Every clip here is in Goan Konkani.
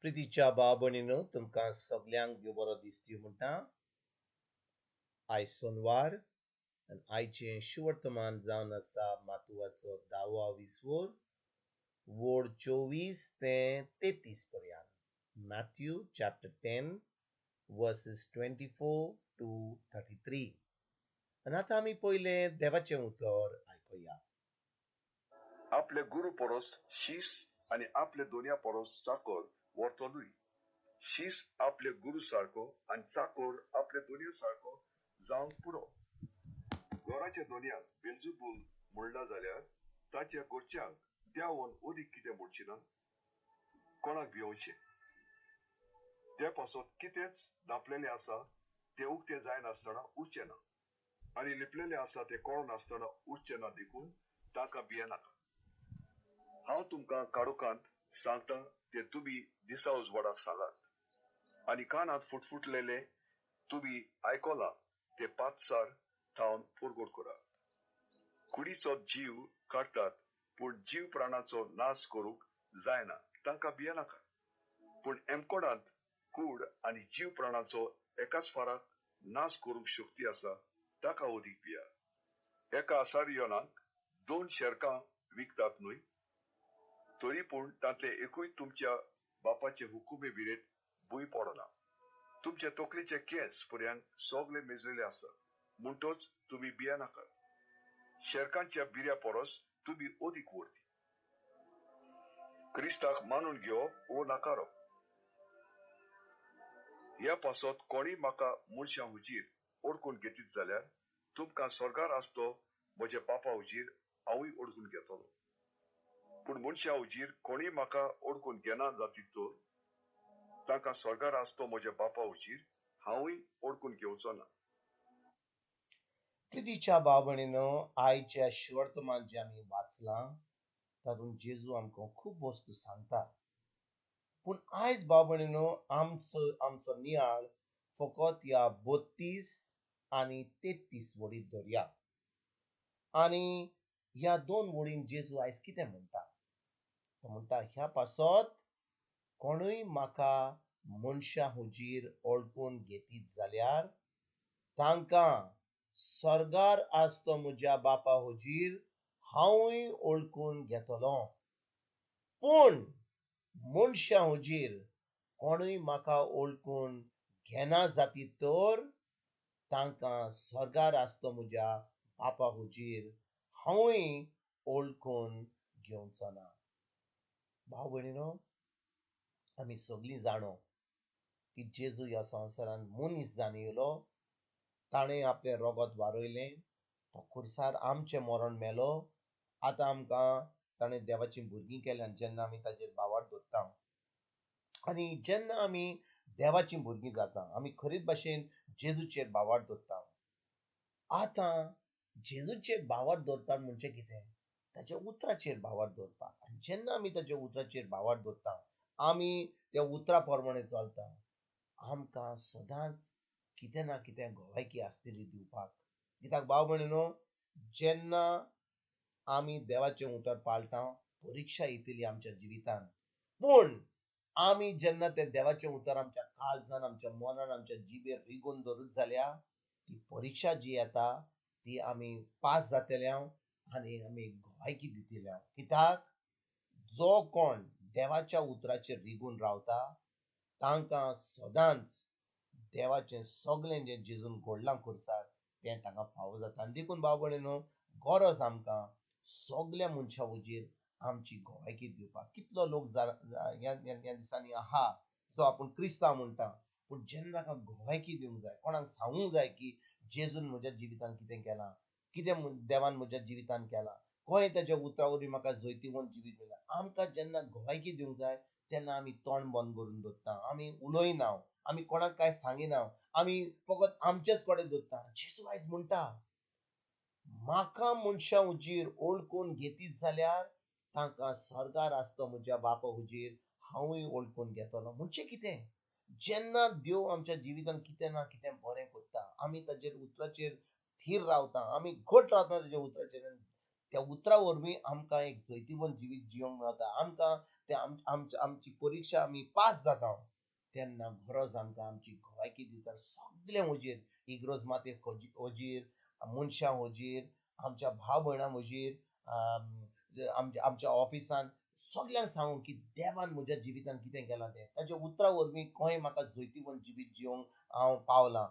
प्रितीच्या भाव भयणीनो, तुमकां सगल्यांक देव बरो दीस दिवं म्हणटा. आयज सोनवार आनी आयचें शुवर्तमान जावन आसा मातुवाचो धावो विसवोर वोड 24 ते 33 पर्यंत. Matthew chapter 10 verses 24 to 33. आनी आतां आमी पयलें देवाचें उतर आयकुया. आपले गुरू परस शीस आनी आपले दोनया परस चाकर व्हरतो न्हय. शीस आपले गुरू सारको आनी चाकर आपले दोनया सारको जावंक पुरो. घराच्या दोनयाक बेलजबूल म्हणला जाल्यार ताच्या घरच्यांक त्यावन अदीक कितें म्हणची ना? कोणाक भियोवचें? ते पासत कितेंच धांपलेलें आसा तें उक्तें जायनासतना उरचें ना आनी लिपलेलें आसा तें कळनासतना उरचें ना, देखून तांकां भियेनाका. हांव तुमकां काळोखांत सांगता तें तुमी दिसा उजवाडाक सांगात आनी कानांत फुटफुटलेलें तुमी आयकलां तें पातसार थावन परगट करात. कुडीचो जीव काडटात पूण जीव प्राणाचो नाश करूंक जायना, तांकां भियेनाका. पूण एमकोडांत कूड आनी जीव प्राणाचो एकाच फाराक नाश करूंक शक्ती आसा, ताका अदीक भिया. एका आसारियोनाक 2 शेरकां विकतात न्हय? तरी पूण तांतले एकूय तुमच्या बापाचे हुकुमे विरेत भूंय पडना. तुमचे तकलेचे केंस पर्यंत सगळे मेजलेले आसात, म्हणटच तुमी भियेनाकात. शेरकांच्या बिऱ्या परस तुमी अदीक वर्ती. क्रिस्ताक मानून घेवप वो नाकारप ह्या पासत कोणी म्हाका मनशां हुजीर ओडकून घेतीत जाल्यार तुमकां स्वर्गार आसतो म्हज्या बापा हुजीर हांवूय ओडकून घेतलो. पूण मनशां हुजीर कोणी म्हाका ओडकून घेना जातीत तर तांकां स्वर्गार आसतो म्हज्या बापा हुजीर हांवूय ओडकून घेवचो ना. प्रितीच्या भाव भयणीनो, आयच्या शुवर्तमान जें आमी वाचलां तातूंत जेजू आमकां खूब वस्तू सांगता. पूण आयज भाव भयणीनो, आमचो नियाळ फकत ह्या 32 आनी 33 वडीत धरया. आनी ह्या 2 वडीन जेजू आयज कितें म्हणटा? तो म्हणटा, ह्या पासत कोणूय म्हाका मनशां हुजीर ओळखून घेतीत जाल्यार तांकां स्वर्गार आसतो म्हज्या बापा हुजीर हांवूय ओळखून घेतलो. पूण मनशां हुजीर कोणूय म्हाका ओळखून घेना जातीत तर तांकां स्वर्गार आसतो म्हज्या बापा हुजीर हांवूय ओळखून घेवचो ना. भाव भयणीनो, आमी सगळीं जाणो की जेजू ह्या संवसारांत मनीस जावन येयलो, ताणें आपलें रोगत वारयलें, तो खुर्सार आमचें मरण मेलो. आतां आमकां ताणें देवाचीं भुरगीं केल्यान जेन्ना आमी ताजेर भावार्थ दवरता आनी जेन्ना आमी देवाचीं भुरगीं जाता, आमी खरीच भाशेन जेजूचेर भावार्थ दवरता. आतां जेजूचेर भावार्थ दवरपाक म्हणजे कितें? ताच्या उतराचेर भावार्थ दवरपाक. आनी जेन्ना आमी ताच्या उतराचेर भावार्थ दवरता, आमी त्या उतरा प्रमाणे चलता, आमकां सदांच कितें ना कितें गवायकी आसतली दिवपाक. कित्याक भाव भयणीनो, जेन्ना आमी देवाचें उतर पाळटा, परिक्षा येतली आमच्या जिवितांत. पूण आमी जेन्ना तें देवाचें उतर आमच्या काळजान, आमच्या मनान, आमच्या जिबेर रिगोवन दवरत जाल्यार ती परिक्षा जी येता ती आमी पास जातले आनी आमी गवायकी दितले. कित्याक जो कोण देवाच्या उतराचेर रिगून रावता तांकां सदांच देवाचें सगळें जें जेजून घडलां खुर्सार तें तांकां फावो जाता. आनी देखून भाव भयणीनो, गरज आमकां सगल्या मनशां हुजीर आमची गवायकी दिवपाक. कितलो लोक ह्या दिसांनी आहा जो आपूण क्रिस्तांव म्हणटा, पूण जेन्ना ताका गवायकी दिवंक जाय, कोणाक सांगूंक जाय की जेजून म्हज्या जिवितांत कितें केलां, कितें देवान म्हज्या जिवितांत केलां, खंय ताच्या उतरा वरवीं म्हाका जैतिवंत जिवीत मेळ्ळां. आमकां जेन्ना गवायकी दिवंक जाय तेन्ना आमी तोंड बंद करून दवरता, आमी उलयना, आमी कोणाक कांय सांगिना, आमी फकत आमचेच कडेन दवरता. जेजू आयज म्हणटा, म्हाका मनशां हुजीर ओळखून घेतीत जाल्यार तांकां स्वर्गार आसतो म्हज्या बापा हुजीर हांवूय ओळखून घेतलो. म्हणजे कितें? जेन्ना देव आमच्या जिवितांत कितें ना कितें बरें करता, आमी ताजेर उतराचेर थीर रावता, आमी घट रावता ताज्या उतराचेर, त्या उतरा वरवीं आमकां एक जैतिवंत जिवीत जिवंक मेळटा. आमकां ते आमची परिक्षा आमी पास जाता तेन्ना गरज आमकां आमची गवायकी दिता सगळें हुजीर, इग्रोज माते हुजीर, मनशां हुजीर, आमच्या भाव भयणां हुजीर, आमच्या ऑफिसान सगल्यांक सांगूंक की देवान म्हज्या जिवितान कितें केलां तें, ताच्या उतरां वरवीं खंय म्हाका जैतिवंत जिवीत जिवंक हांव पावलां,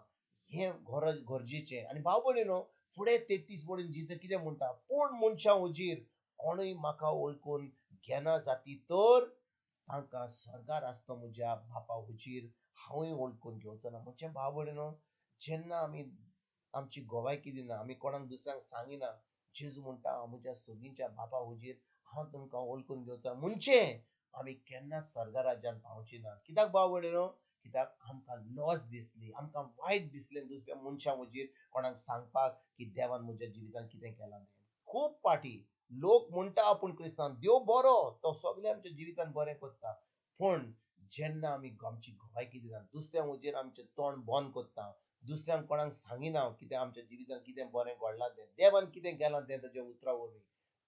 हें गरज गरजेचें. आनी भाव भयणीनो फुडें 33 वडीन जेजू कितें म्हणटा, पूण मनशां हुजीर कोणूय म्हाका वळखून घेना जाती तर तांकां स्वर्गार आसता म्हज्या बापा हुजीर हांवूय वळखून घेवचो ना. म्हणजे भाव भयणीनो जेन्ना आमी आमची गवायकी दिना, आमी कोणाक दुसऱ्यांक सांगिना, जेजू म्हणटा हांव म्हज्या सगळींच्या बापा हुजीर हांव तुमकां वळखून घेवचो, म्हणजे आमी केन्ना स्वर्गा राज्यान पावची ना. कित्याक भाव भयणीनो? कित्याक आमकां लॉस दिसली, आमकां वायट दिसलें दुसऱ्या मनशां हुजीर कोणाक सांगपाक की देवान म्हज्या जिवितान कितें केलां तें. खूब पाटी लोक म्हणटा आपूण क्रिस्तांव, देव बरो, तो सगळें आमच्या जिवितान बरें करता, पूण जेन्ना आमी आमची गवायकी दिना, दुसऱ्या हुजीर आमचें तोंड बंद करता, दुसऱ्यांक कोणाक सांगिना कितें आमच्या जिवितान कितें बरें घडलां तें, देवान कितें केलां तें ताच्या उतरां वरवीं,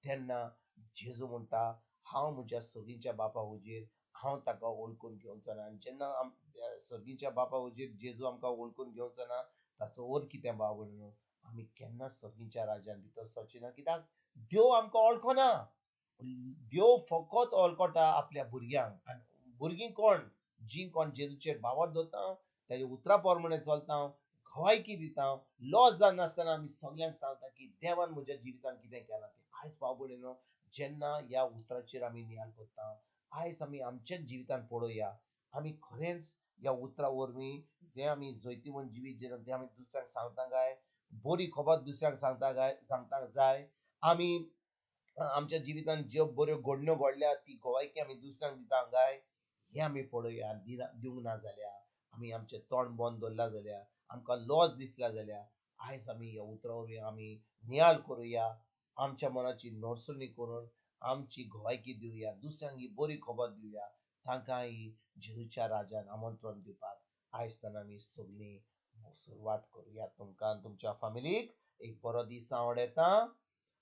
तेन्ना जेजू म्हणटा हांव म्हज्या सगळींच्या बापा हुजीर हांव ताका वळखून घेवचो ना. आनी जेन्ना सर्गीच्या बापा हुजीर जेजू आमकां वळखून घेवचो ना ताचो अर्थ कितें भाव भयणीनो, आमी केन्ना सर्गीच्या राज्यान भितर सरचे ना. कित्याक देव आमकां वळखना, देव फकत वळखता आपल्या भुरग्यांक. आनी भुरगीं कोण? जीं कोण जेजूचेर भावार दवरता, ताच्या उतरां प्रमाणे चलता, गवायकी दिता, लॉस जायनासतना आमी सगल्यांक सांगता की देवान म्हज्या जिवितान कितें केलां तें. आयज भाव भयणीनो जेन्ना ह्या उतराचेर आमी नियाळ करता, आयज आमी आमच्याच जिवितान पळोवया, आमी खरेंच ह्या उतरां वरवीं जें आमी जैतिवंत जिवीत जें तें आमी दुसऱ्यांक सांगता काय, बरी खबर दुसऱ्यांक सांगता काय, सांगता जाय, आमी आमच्या जिवितान ज्यो बऱ्यो घडण्यो घडल्या ती गवायकी आमी दुसऱ्यांक दिता काय, हें आमी पळोवया. दिवंक ना जाल्यार आमी आमचें तोंड बंद दवरलां जाल्यार, आमकां लॉस दिसला जाल्यार, आयज आमी ह्या उतरां वरवीं आमी नियाळ करुया, आमच्या मनाची नोडसणी करून आमची गवायकी दिवया, दुसऱ्यांक ही बरी खबर दिवया, तांकां ही जेजूच्या राज्यान आमंत्रण दिवपाक आयज आमी सगळीं सुरवात करुया. तुमकां तुमच्या फामिलीक एक बरो दीस आवडटा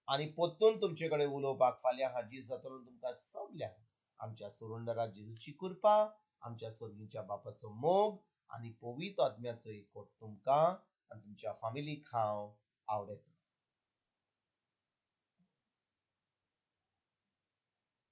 आनी परतून तुमचे कडेन उलोवपाक फाल्यां हाजीर जातलो. तुमकां सगल्यांक आमच्या सुरुंदरा जेजूची कृपा, आमच्या सर्गीच्या बापाचो मोग आनी पवित्र आत्म्याचो एकवट तुमकां आनी तुमच्या फामिलीक हांव आवडटा.